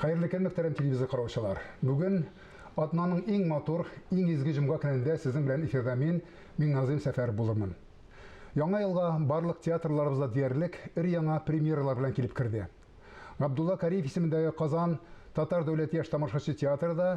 Хәерле көн, мөхтәрәм телевизор караучылар. Бүген атнаның иң матур, иң изге җомга көнендә сезнең белән эфирда мин, Миңназыйм Сәфәров булырмын. Яңа елга барлык театрларыбызда диярлек өр-яңа премьералар белән килеп керде. Габдулла Кариев исемендәге Казан татар дәүләт яшь тамашачы театры да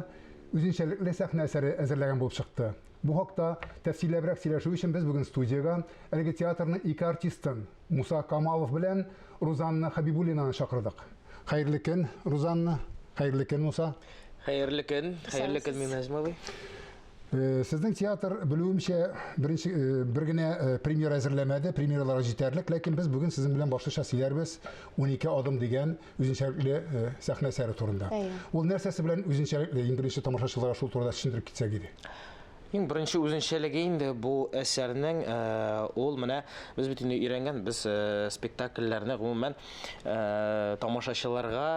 үзенчәлекле сәхнә әсәре әзерләгән булып чыкты. Бу хакта тәфсилләбрәк сөйләшү өчен без бүген студиягә әлеге театрның ике артистын, Муса Камалов белән Рузанна Хәбибуллинаны чакырдык. Хәерле көн, Рузанна. Хәерле көн, Муса. Хәерле көн, хәерле көн, Миназим абый. Э, сезнең театр, белүемчә, беренче э, бер генә э, премьера әзерләмәде, премьералар җитәрлек, ләкин без бүген сезнең белән башлыча сөйләрбез 12 адым дигән үзенчәлекле сәхнә әсәре турында. Ул нәрсәсе белән үзенчәлекле? Иң беренче тамашачыларга шул турында төшендереп китсәк иде. Иң беренче үзенчәлеге инде бу әсәрнең э, ул менә без бит инде өйрәнгән без э, спектакльләрне гомумән э, тамашачыларга,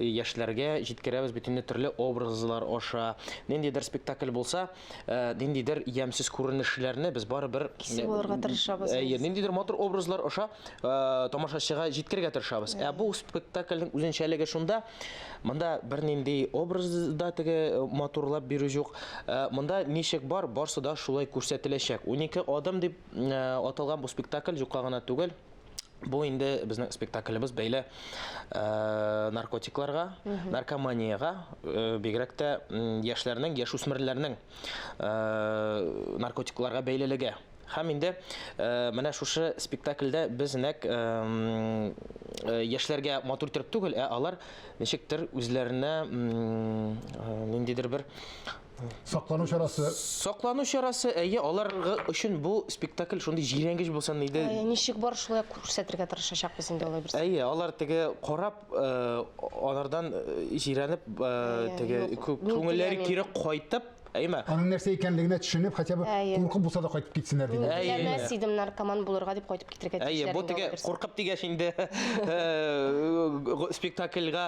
яшьләргә җиткерәбез бит инде төрле образлар аша. Ниндидер спектакль булса, ниндидер ямьсез күренешләрне без барыбер кисеп алырга тырышабыз. Әйе, ниндидер матур образлар аша тамашачыга җиткерергә тырышабыз. Ә бу спектакльнең үзенчәлеге шунда, Монда бернинди образ да теге э, матурлап бирү юк. Э, монда ничек бар, барсы да шулай күрсәтеләчәк. 12 адым дип э, аталган бу спектакль юкка гына түгел. Бу инде безнең спектаклебез бәйле э, наркотикларга, наркоманиягә, э, бигрәк тә яшьләрнең, яшүсмерләрнең э, наркотикларга бәйлелеге. Һәм инде э, менә шушы спектакльдә без нәкъ э, яшьләргә матур итеп түгел, ә алар ничектер үзләренә э, ниндидер бер саклану чарасы. Саклану чарасы, әйе, алар өчен бу спектакль шундый җирәнгеч булсын иде. Әйе, ничек бар шулай күрсәтергә тырышачакбыз инде алай берсе. Әйе, алар теге карап, алардан җирәнеп, теге күңелләре кире кайтып, Әйме? Аның нәрсә икәнлегенә төшенеп, хотя бы куркып булса да кайтып китсеннәр дигән. Теләмәс идем наркоман булырга дип кайтып китергә тиешләр. Әйе, бу теге куркып дигәч инде спектакльгә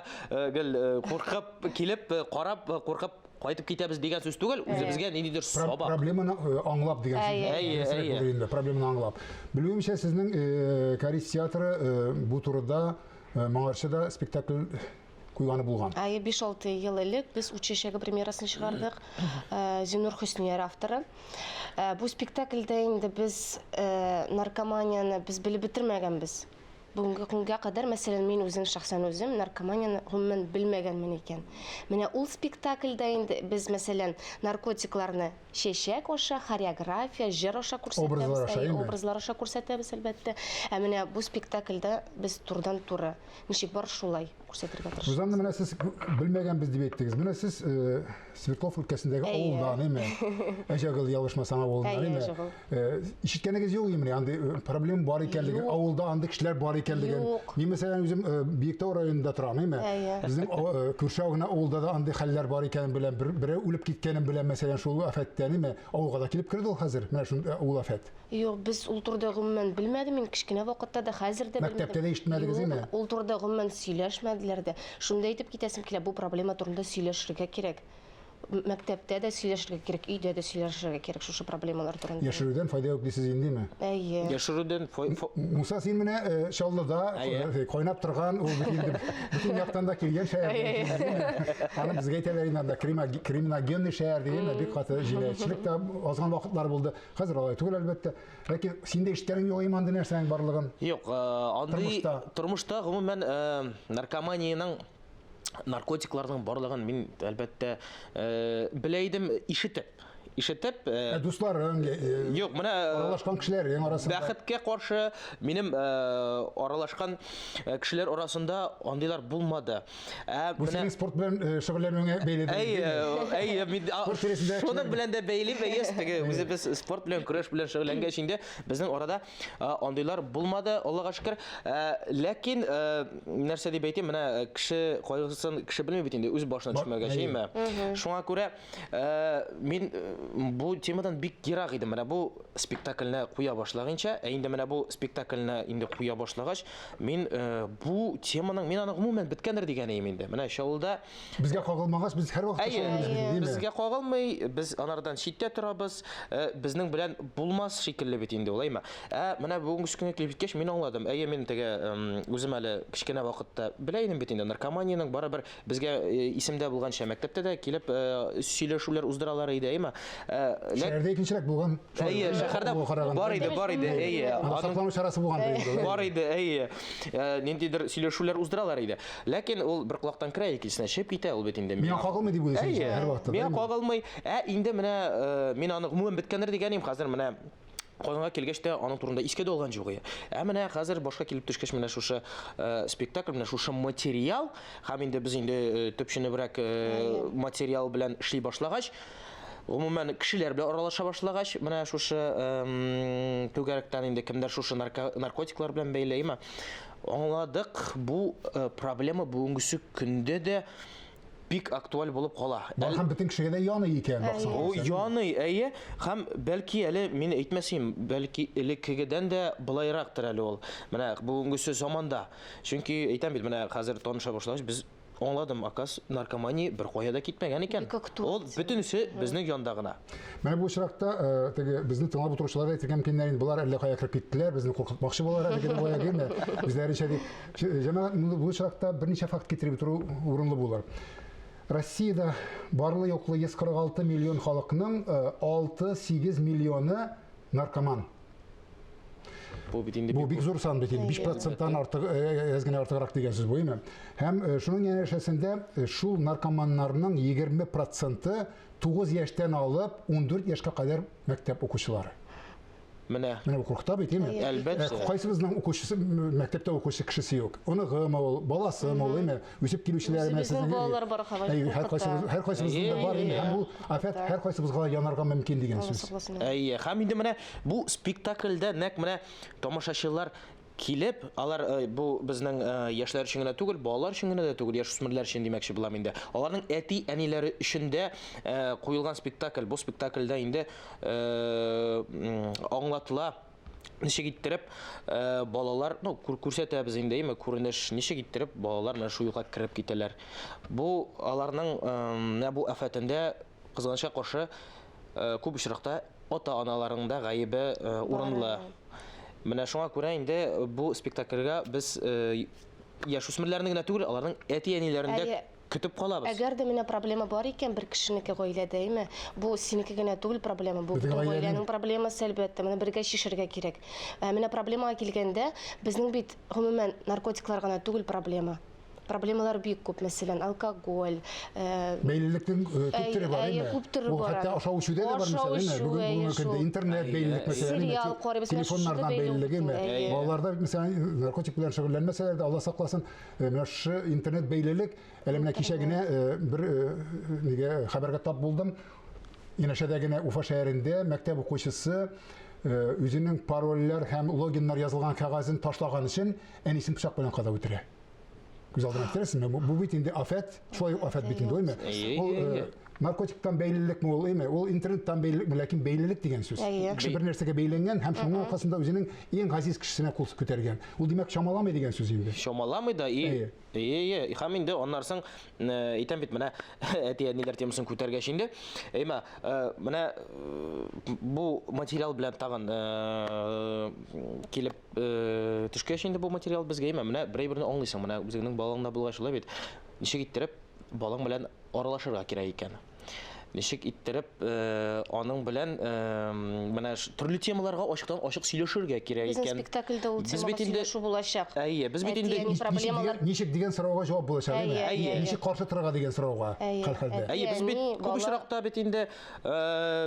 гел куркып килеп, карап, куркып кайтып китәбез дигән сүз түгел, үзебезгә ниндидер сабак. Проблеманы аңлап дигән сүз. Әйе, әйе. Проблеманы аңлап. Белүемчә, сезнең Карис театры бу турыда моңарчы да спектакль куйганы булган. Әйе, 5-6 ел элек без Ут чәчәге премьерасын чыгардык. Э, Зиннур Хөснияр авторы. Э, бу спектакльдә инде без э, наркоманияне без белеп бетермәгәнбез. Бүгенге көнгә кадәр, мәсәлән, мин үзем шәхсән үзем наркоманияне гомумән белмәгәнмен икән. Менә ул спектакльдә инде без, мәсәлән, наркотикларны чәчәк аша, хореография, җыр аша күрсәтәбез. Образлар аша, әйе, образлар аша күрсәтәбез, әлбәттә. Ә менә бу спектакльдә без турыдан-туры ничек бар шулай күрсәтергә тырышабыз. Рузанна, менә сез белмәгәнбез дип әйттегез. Менә сез э, Свердлов өлкәсендәге авылдан, әйме? Әҗәгыл ялгышмасам авылыннан, әйме? Э, ишеткәнегез юк имени, андый э, проблема бар икәнлеген, авылда андый кешеләр бар икәнлеген. Мин мәсәлән үзем Биектау районында торам, әйме? Безнең күрше генә авылда да андый хәлләр бар икәнен беләм. Берәү үлеп киткәнен беләм, мәсәлән, шул афәттән, әйме? Авылга да килеп керде ул хәзер, менә шул ул афәт. Юк, без ул турыда гомумән белмәдем. Мин кечкенә вакытта да, хәзер дә белмәдем. Мәктәптә дә ишетмәдегез, име? Юк, ул турыда гомумән сөйләшмәделәр дә. Шуны да әйтеп китәсем килә, бу проблема турында сөйләшергә кирәк. Мәктәптә дә сөйләшергә кирәк, өйдә дә сөйләшергә кирәк шушы проблемалар турында. Яшерүдән файда юк дисез индеме? Әйе. Яшерүдән фай... Муса, син менә э, Чаллыда э, кайнап торган, ул бит инде бөтен яктан да килгән шәһәр. Аны безгә әйтәләр инде анда криминогенный шәһәр дигән, бик каты җинаятьчелек тә азган вакытлар булды. Хәзер алай түгел, әлбәттә. Ләкин син дә ишеткәнең юк андый нәрсәнең барлыгын. Юк, э, андый тормышта, тормышта гомумән э, наркоманиянең наркотикларның барлыгын мин әлбәттә э, белә идем ишетеп. Ишетеп, ә дусларың, юк, менә аралашкан кешеләрең арасында. Бәхеткә каршы минем аралашкан кешеләр арасында андыйлар булмады. Ә Бу синең спорт белән э, шөгыльләнүеңә бәйле. Әйе, әйе, мин шуның белән дә бәйлим, әйе, теге үзебез спорт белән, көрәш белән шөгыльләнгәч инде безнең арада андыйлар булмады, Аллага шөкер. Ләкин нәрсә дип әйтим, менә кеше кайгысын кеше белми бит инде, үз башына төшмәгәч, әйеме? Шуңа күрә мин бу темадан бик ерак идем. Менә бу спектакльне куя башлаганча, ә инде менә бу спектакльне инде куя башлагач, мин э, бу теманың, мин аны гомумән беткәндер дигән идем инде. Менә Чаллыда Безгә кагылмагач, без һәрвакытта Әйе, шулай уйлыйбыз бит, димме? безгә кагылмый, без анардан читтә торабыз, э, безнең белән булмас шикелле бит инде ул, әйме? Ә менә бүгенге көнгә килеп җиткәч, мин аңладым. Әйе, мин теге үзем әле кечкенә вакытта белә идем бит инде, наркоманиянең барыбер безгә э, исемдә булганча мәктәптә дә килеп э, сөйләшүләр уздыралар иде, әйме? Шәһәрдә икенчерәк булган. Әйе, шәһәрдә бар иде, бар иде, әйе. Саклану чарасы булган инде. Бар иде, әйе. Ниндидер сөйләшүләр уздыралар иде. Ләкин ул бер колактан керә, икенчесенә чыгып китә, ул бит инде. Миңа кагылмый дип уйлыйсың һәрвакытта. Миңа кагылмый. Ә инде менә мин аны гомумән беткәндер дигән идем, хәзер менә Казанга килгәч тә аның турында искә дә алган юк. Ә менә хәзер башка килеп төшкәч менә шушы спектакль, менә шушы материал һәм инде без инде төпченебрәк материал белән эшли башлагач, гомумән кешеләр белән аралаша башлагач, менә шушы түгәрәктән инде кемдер шушы наркотиклар белән бәйле, әйме? Аңладык, бу проблема бүгенгесе көндә дә бик актуаль булып кала. Бар һәм бөтен кешегә дә яный икән, баксаң. Ул яный, әйе. Һәм бәлки әле мин әйтмәсем, бәлки элеккегедән дә былайрактыр әле ул. Менә бүгенгесе заманда. Чөнки әйтәм бит, менә хәзер таныша башлагач, без аңладым, аказ, наркомания бер кая да китмәгән икән. Ул бөтенесе безнең янда гына. Менә бу очракта э, теге безне тыңлап утыручылар да әйтергә мөмкиннәр инде, болар әллә кая кереп киттеләр, безне куркытмакчы булалар әлеге дә баягы, үзләренчә дип. Җәмәгать, бу очракта берничә факт китереп утыру урынлы булыр. Россиядә барлы-юклы 146 миллион халыкның 6-8 э, миллионы наркоман. Бу бит инде бу бик зур сан бит инде 5 проценттан артык э, э, әз генә артыграк дигән сүз бу, әйме? Һәм шуның янәшәсендә шул наркоманнарның 20 проценты 9 яшьтән алып 14 яшькә кадәр мәктәп укучылары. Менә. Менә бу куркыта бит, әйме? Әлбәттә. Э, кайсыбызның укучысы мәктәптә укучы кешесе юк. Оныгымы ул, баласымы ул, әйме? Үсеп килүчеләр менә сезнең. Балалар бар хәзер. Һәркайсыбыз, һәркайсыбызның да бар инде. Һәм бу афәт һәркайсыбызга янарга мөмкин дигән сүз. Әйе, һәм инде менә бу спектакльдә нәкъ менә тамашачылар килеп, алар э, бу безнең э, яшьләр өчен генә түгел, балалар өчен генә дә түгел, яшүсмерләр өчен димәкче булам инде. Аларның әти-әниләре өчен дә э, куелган спектакль. Бу спектакльдә инде аңлатыла ничек иттереп балалар, ну, күрсәтәбез инде, әйме, күренеш, ничек иттереп балалар менә шул юлга кереп китәләр. Бу аларның менә бу афәтендә Кызганычка каршы, күп очракта ата-аналарның да гаебе урынлы. Менә шуңа күрә инде бу спектакльгә без яшүсмерләрне генә түгел, аларның әти-әниләрен дә көтеп калабыз. Әгәр дә менә проблема бар икән бер кешенеке гаиләдә, әйме, бу синеке генә түгел проблема, бу бөтен гаиләнең проблемасы, әлбәттә, моны бергә чишәргә кирәк. Ә менә проблемага килгәндә, безнең бит гомумән наркотиклар гына түгел проблема. Проблемалар бик күп, мәсәлән, алкоголь. Э, Бәйлелекнең э, күп төре бар, әйе, күп төре бар. Хәтта ашау эчүдә дә бар, мәсәлән, әйме? Бүген бүгенге көндә интернет бәйлелек мәсәлән, сериал карыйбыз, телефоннардан бәйлелегеме? Балаларда бит, мәсәлән, наркотик белән шөгыльләнмәсәләр дә, Алла сакласын, э, менә шушы интернет бәйлелек, әле менә кичә генә бер нигә хәбәргә тап булдым. Янәшәдә генә Уфа шәһәрендә мәктәп укучысы үзенең парольләр һәм логиннар язылган кәгазен ташлаган өчен әнисен пычак белән кадап үтерә. Күз алдына китерәсезме? Бу бит инде афәт, шулай ук афәт бит инде, әйме? Ул э, наркотиктан бәйлелекме ул, әйме? Ул интернеттан бәйлелекме, ләкин бәйлелек дигән сүз. Кеше бер нәрсәгә бәйләнгән һәм шуның аркасында үзенең иң газиз кешесенә кул күтәргән. Ул димәк чамаламый дигән сүз инде. Чамаламый да и Әйе, әйе. Һәм инде аннан соң э, әйтәм бит, менә әти-әниләр темасын күтәргәч инде, әйме, э, менә бу материал белән тагын килеп Э, төшкәч инде бу материал безгә әйме, менә бер әйберне аңлыйсың, менә үзеңнең балаң да булгач шулай бит. Ничек иттереп балаң белән аралашырга кирәк икән. Ничек иттереп э, аның белән э, менә төрле темаларга ачыктан ачык сөйләшергә кирәк икән. Безнең спектакльдә ул темага сөйләшү булачак. Әйе, без бит инде проблемалар ничек дигән сорауга җавап булачак, әйе. Ничек каршы торырга дигән сорауга һәрхәлдә. Әйе, без бит күп очракта бит инде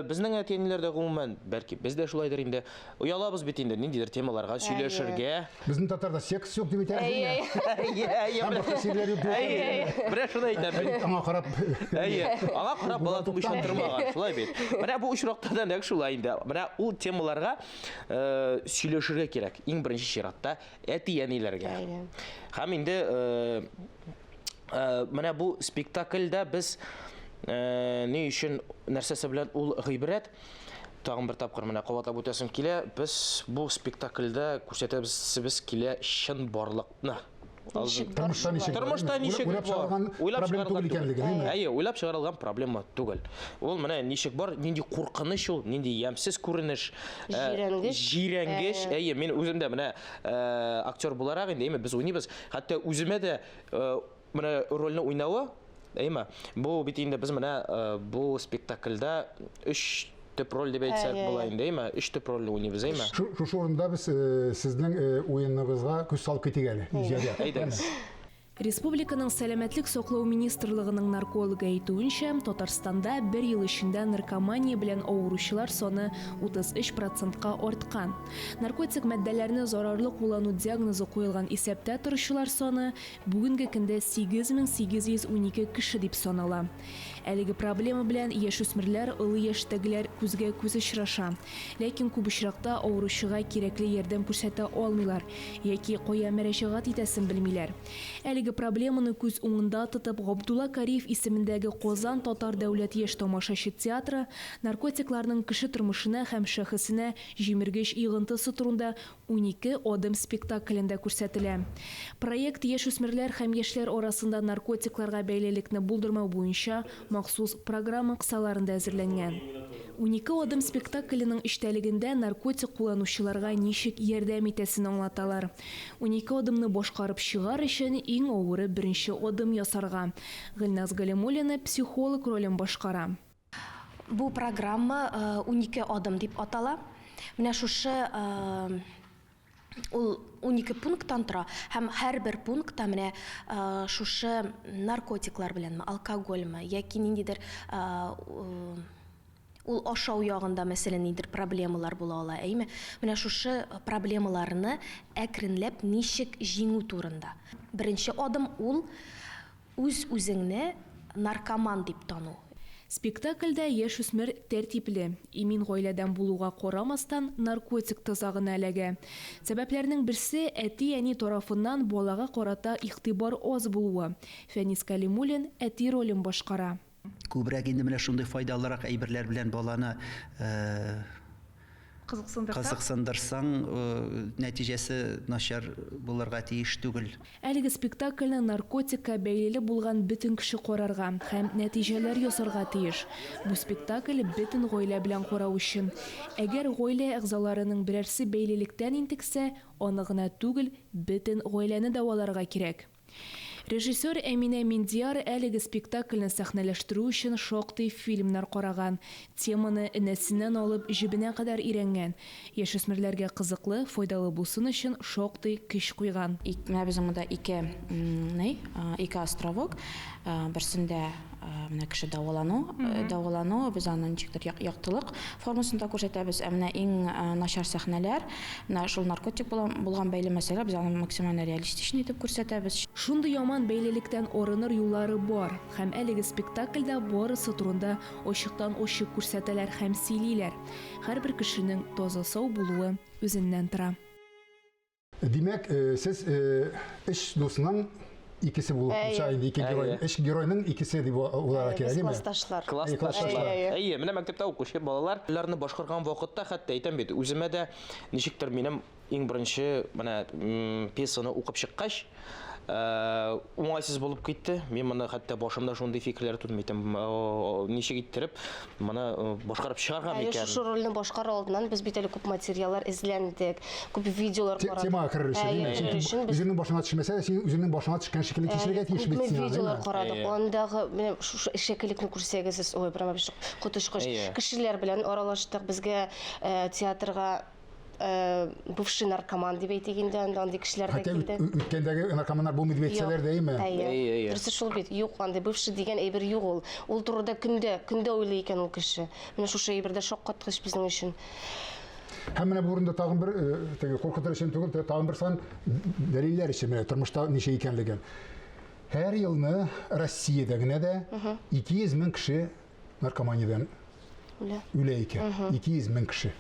безнең әти-әниләр дә гомумән, бәлки без дә шулайдыр инде, Оялабыз бит инде ниндидер темаларга сөйләшергә. Безнең татарда секс юк дип әйтәбез. Әйе, әйе. Һәм башка чирләр юк дип әйтәбез. Менә шуны әйтәм. Аңа карап. Әйе, аңа карап бала тумыйча тормаган, шулай бит. Менә бу очракта да нәкъ шулай инде. Менә ул темаларга э, сөйләшергә кирәк. Иң беренче чиратта әти-әниләргә. Һәм инде э, э, менә бу спектакльдә без. Ни өчен, нәрсәсе белән ул гыйбрәт? Тагын бер тапкыр менә кабатлап үтәсем килә, без бу спектакльдә күрсәтәбез килә чынбарлыкны. Ничек бар Тормышта шулай. ничек бар, Тормышта әйме? ничек Уйлап бар? чыгарылган Уйлап проблема чыгарылган түгел икәнлеге, әйме? Әйе, уйлап чыгарылган проблема түгел. Ул менә ничек бар, нинди куркыныч ул, нинди ямьсез күренеш. Җирәнгеч. Җирәнгеч. Әйе, мин үзем дә менә актер буларак инде, әйме, без уйныйбыз. Хәтта үземә дә менә рольне уйнавы, әйеме? Бу бит инде без менә бу спектакльдә өч төп роль дип әйтсәк була инде, әйеме? Өч төп рольне уйныйбыз, әйеме? Шушы урында без сезнең уеныгызга күз салып китик әле. Әйдәгез. Республиканың Сәламәтлек саклау министрлыгының наркологы әйтүенчә, Татарстанда бер ел эчендә наркомания белән авыручылар саны 33 процентка арткан. Наркотик матдәләрне зарарлы куллану диагнозы куелган исәптә торучылар саны Бүгенге көндә 8812 кеше дип санала. Әлеге проблема белән яшүсмерләр, олы яшьтәгеләр күзгә-күз очраша. Ләкин күп очракта авыручыга кирәкле ярдәм күрсәтә алмыйлар яки кая мәрәҗәгать итәсен белмиләр. Әлеге проблеманы күз уңында тотып, Габдулла Кариев исемендәге Казан татар дәүләт яшь тамашачы театры наркотикларның кеше тормышына һәм шәхесенә җимергеч йогынтысы турында 12 адым спектаклендә күрсәтелә. Проект яшүсмерләр һәм яшьләр арасында наркотикларга бәйлелекне булдырмау буенча махсус программа кысаларында әзерләнгән. 12 адым спектакленең эчтәлегендә наркотик кулланучыларга ничек ярдәм итәсен аңлаталар. 12 адымны башкарып чыгар өчен иң авыры беренче адым ясарга. Гөлназ Галимуллина психолог ролен башкара. Бу программа 12 адым дип атала. Менә шушы ул 12 пункттан тора һәм һәрбер пунктта менә шушы наркотиклар беләнме, алкогольме яки ниндидер ул ашау ягында, мәсәлән, ниндидер проблемалар була ала, әйме? Менә шушы проблемаларны әкренләп ничек җиңү турында. Беренче адым ул Үз-үзеңне наркоман дип тану. Спектакльдә яшүсмер тәртипле, имин гаиләдән булуга карамастан, наркотик тозагына эләгә. Сәбәпләрнең берсе, әти-әни тарафыннан балага карата игътибар аз булуы. Фәнис Кәлимуллин әти ролен башкара. Күбрәк инде менә шундый файдалырак әйберләр белән баланы кызыксындырсаң, нәтиҗәсе начар булырга тиеш түгел. Әлеге спектакльне наркотикка бәйлеле булган бөтен кеше карарга һәм нәтиҗәләр ясарга тиеш. Бу спектакль бөтен гаилә белән карау өчен. Әгәр гаилә әгъзаларының берәрсе бәйлелектән интексә, аны гына түгел, бөтен гаиләне дәваларга кирәк. Режиссер Әминә Миндияр әлеге спектакльне сәхнәләштерү өчен шактый фильмнар караган, теманы энәсеннән алып җебенә кадәр өйрәнгән. Яшүсмерләргә кызыклы, файдалы булсын өчен шактый көч куйган. Менә безнең монда ике ни, ике островок. Берсендә менә кеше дәвалану, дәвалану, без аны ничектер яктылык формасында күрсәтәбез. Ә менә иң начар сәхнәләр, менә шул наркотик булган бәйле мәсьәлә, без аны максимально реалистичный итеп күрсәтәбез. Шундый яман бәйлелектән арыныр юллары бар. Һәм әлеге спектакльдә барысы турында ачыктан-ачык күрсәтәләр һәм сөйлиләр. Һәрбер кешенең таза-сау булуы үзеннән тора. Димәк, сез өч дусның икесе булып булса инде ике герой, өч геройның икесе дип уйларга кирәк, әйеме? Классташлар. Классташлар. Әйе, менә мәктәптә укучы балалар аларны башкарган вакытта хәтта әйтәм бит, үземә дә ничектер минем иң беренче менә пьесаны укып чыккач, уңайсыз булып китте. Мин моны хәтта башымда шундый фикерләр туды, әйтәм, ничек иттереп моны башкарып чыгарга Әле микән? шушы рольне башкарыр алдыннан без бит әле күп материаллар эзләндек, күп видеолар карадык. Темага керер өчен, Әйе, керер өчен без үзеңнең башыңа төшмәсә дә, син үзеңнең башыңа төшкән шикелле кичерергә тиеш бит Күпме син аны, видеолар карадык. Андагы менә шушы эшәкелекне күрсәгез, сез, ой, прямо коточкыч. Кешеләр белән аралаштык, безгә театрга бывший наркоман дип әйтик инде, анда андый кешеләр дә килде. Хәтта үткәндәге наркоманнар булмый дип әйтсәләр дә, әйеме? Әйе. Дөресе шул бит. Юк, андый бывший дигән әйбер юк ул. Ул турыда көндә, көндә уйлый икән ул кеше. Менә шушы әйбер дә шаккаткыч безнең өчен. Һәм менә бу урында тагын бер теге куркытыр өчен түгел, тагын бер сан дәлилләр өчен менә тормышта ничә икәнлеген. Һәр елны Россиядә генә дә 200 мең кеше наркоманиядән үлә, үлә икән. 200 мең кеше.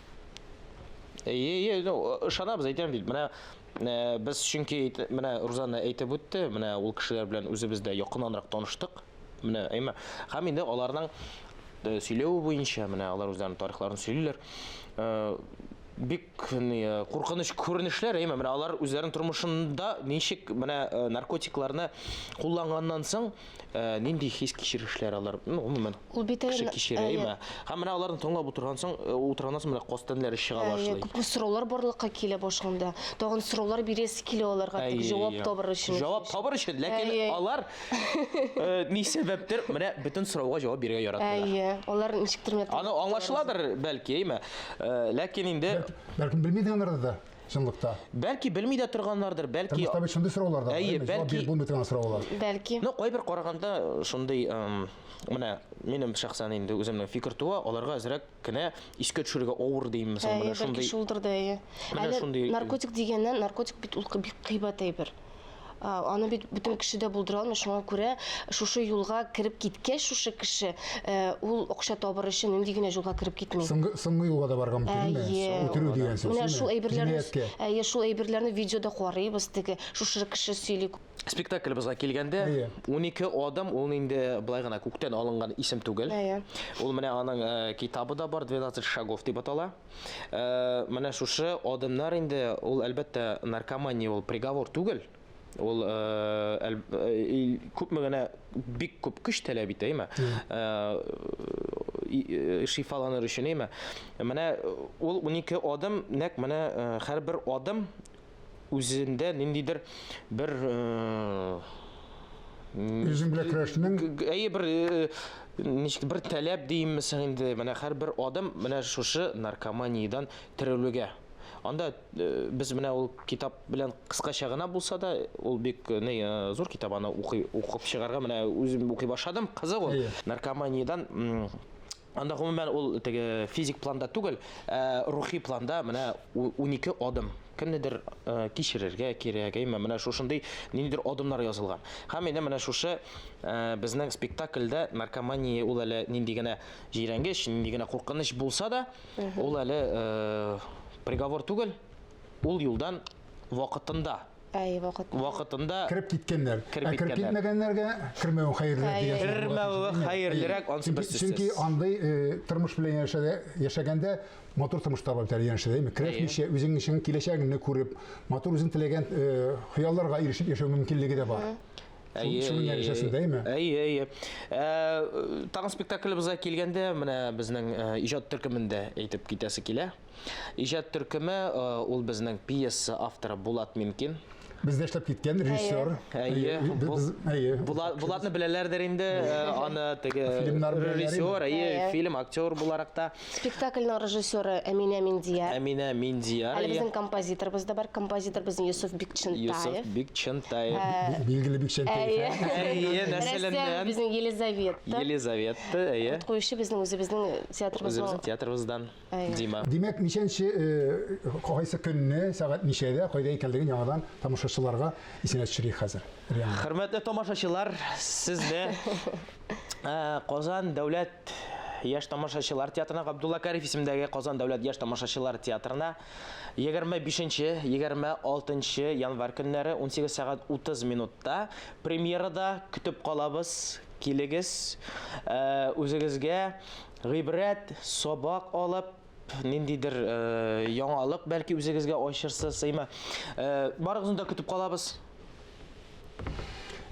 Әйе, әйе, ну, ышанабыз, әйтәм бит. Менә э, без чөнки менә Рузанна әйтеп үтте, менә ул кешеләр белән үзебез дә якыннанрак таныштык. Менә, әйме. Һәм инде аларның э, сөйләве буенча, менә алар үзләренең тарихларын сөйлиләр. Э, бик ни, э, куркыныч күренешләр, әйме, менә алар үзләренең тормышында ничек менә э, наркотикларны кулланганнан соң э, нинди хис-кичерешләр алар, ну, гомумән, Ул бит кеше әле- кичерә, әйе. әйме. Һәм менә аларны тыңлап утырган соң, э, утырганнан соң менә каз тәннәре чыга Әйе, башлый. күпме сораулар барлыкка килә башыңда. Тагын сораулар бирәсе килә аларга, тик Әйе, җавап әйе. табыр өчен. Җавап табыр өчен, ләкин Әйе. алар э, ни сәбәптер менә бөтен сорауга җавап бирергә яратмыйлар. Әйе, алар ничектер менә Аны аңлашыладыр бәлки, әйме? Э, Ләкин инде Бәлкем белми дә алар да, чынлыкта. бәлки белми дә торганнардыр, бәлки Тормышта бит шундый сораулар да бар, Әйе, әйме? Җавап бәлки- биреп булмый торган сораулар. Бәлки. Ну, кайбер караганда шундый эм, менә минем шәхсән инде үземнең фикер туа, аларга әзрәк кенә искә төшерергә авыр димме соң, Әйе, менә бәлки шундый шулдыр да, әйе. Менә Әле шундый- наркотик дигәннән, наркотик бит ул бик кыйбат әйбер. А, Аны бит бөтен кеше дә булдыра алмый, шуңа күрә шушы юлга кереп киткәч шушы кеше, э, ул акча табыр өчен нинди генә юлга кереп китми. Соңгы, соңгы юлга да барган мөмкин, Әйе. Үтерү дигән сүз. Менә шул әйберләрне, Җинаятькә. әйе, шул әйберләрне видеода карыйбыз, теге шушы кеше сөйли. Спектаклебызга килгәндә, Әйе. 12 адым ул инде былай гына күктән алынган исем түгел. Әйе. Ул менә аның э, китабы да бар, 12 шагов дип атала. Э, менә шушы адымнар инде ул әлбәттә наркомания ул приговор түгел. Ул э, әл- э, ил- күпме генә бик күп көч таләп итә, әйме? Э, и- э, шифаланыр өчен, әйме? Менә ул 12 адым, нәкъ менә э, һәрбер адым үзендә ниндидер бер э, Үзең белән көрәшнең Әйе, бер э, ничек бер таләп димме соң инде, менә һәрбер адым менә шушы наркоманиядән терелүгә. Анда э, без менә ул китап белән кыскача гына булса да, ул бик э, ни э, зур китап, аны укый укып чыгарга менә үзем укый башладым. Кызык ул. Әйе. Наркоманиядән м, анда гомумән ул теге физик планда түгел, ә рухи планда менә 12 адым. Кемнедер э, кичерергә кирәк, әйме, менә шушындый ниндидер адымнар язылган. Һәм инде менә шушы э, безнең спектакльдә наркомания ул әле нинди генә җирәнгеч, нинди генә куркыныч булса да, ул әле э, приговор түгел, ул юлдан вакытында, Әйе, вакыт. вакытында кереп киткәннәр. Кереп Ә кереп киткәннәр. китмәгәннәргә кермәве хәерлерәк дигән сүз була. Кермәве хәерлерәк, анысы Чөнки- бер сүзсез. Чөнки андый э, тормыш белән янәшәдә яшәгәндә матур тормыш таба бит әле янәшәдә, әйме? Керәшмичә үзең өчен киләчәгеңне күреп, матур үзең теләгән э, хыялларга ирешеп яшәү мөмкинлеге дә бар. Әйе, Шуның әйе, янәшәсендә, әйме? Әйе, әйе. Э, Тагын спектаклебызга килгәндә, менә безнең э, иҗат төркемендә әйтеп китәсе килә. Иҗат төркеме э, ул безнең пьеса авторы Булат Минкин. Бездә эшләп киткән режиссер. Әйе, Без, әйе. Булатны беләләрдер инде, э, аны теге Фильмнар беләләр инде. режиссер, әйе, Әйе. фильм, актер буларак та. Спектакльнең режиссеры Әминә Миндияр. Әминә Миндияр, Әле әйе. безнең композиторыбыз да бар. Композитор безнең Йосыф Бикчентаев. Йосыф Бикчентаев. Билгеле Бикчәнтаев. Әйе, Рәссам нәселеннән. безнең Елизавета. Елизавета, әйе. Куючы безнең үзебезнең театрыбызның. Үзебезнең театрыбыздан. Әйе. Дима. Димәк, ничәнче, э, кайсы көнне, сәгать ничәдә, кайда икәнлеген яңадан тамашачыларга исенә төшерик хәзер. Риана. Хөрмәтле тамашачылар, сезне э, Казан дәүләт яшь тамашачылар театрына, Габдулла Кариев исемендәге Казан дәүләт яшь тамашачылар театрына 25-26 январь көннәре 18 сәгать 30 минутта премьерада көтеп калабыз. Килегез, э, үзегезгә гыйбрәт, сабак алып, ниндидер э, яңалык бәлки үзегезгә ачырсыз, әйме. Э, барыгызны да көтеп калабыз.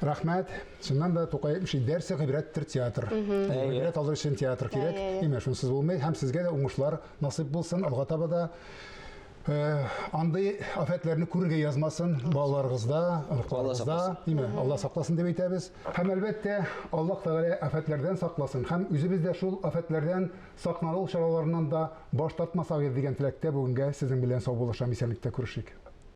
Рәхмәт. Чыннан да Тукай әйтмешли, дәрсе гыйбрәттер театр. Гыйбрәт алыр өчен театр кирәк. Әйме, шунсыз булмый. Һәм сезгә дә уңышлар насыйп булсын. Алга таба да э, андый афәтләрне күрергә язмасын балаларыгызда, оныкларыгызда. Әйме, Алла сакласын дип әйтәбез. Һәм әлбәттә, Аллаһ Тәгалә афәтләрдән сакласын. Һәм үзебез дә шул афәтләрдән саклану чараларыннан да баш тартмасак иде дигән теләктә бүгенгә сезнең белән саубуллашам, исәнлектә күрешик.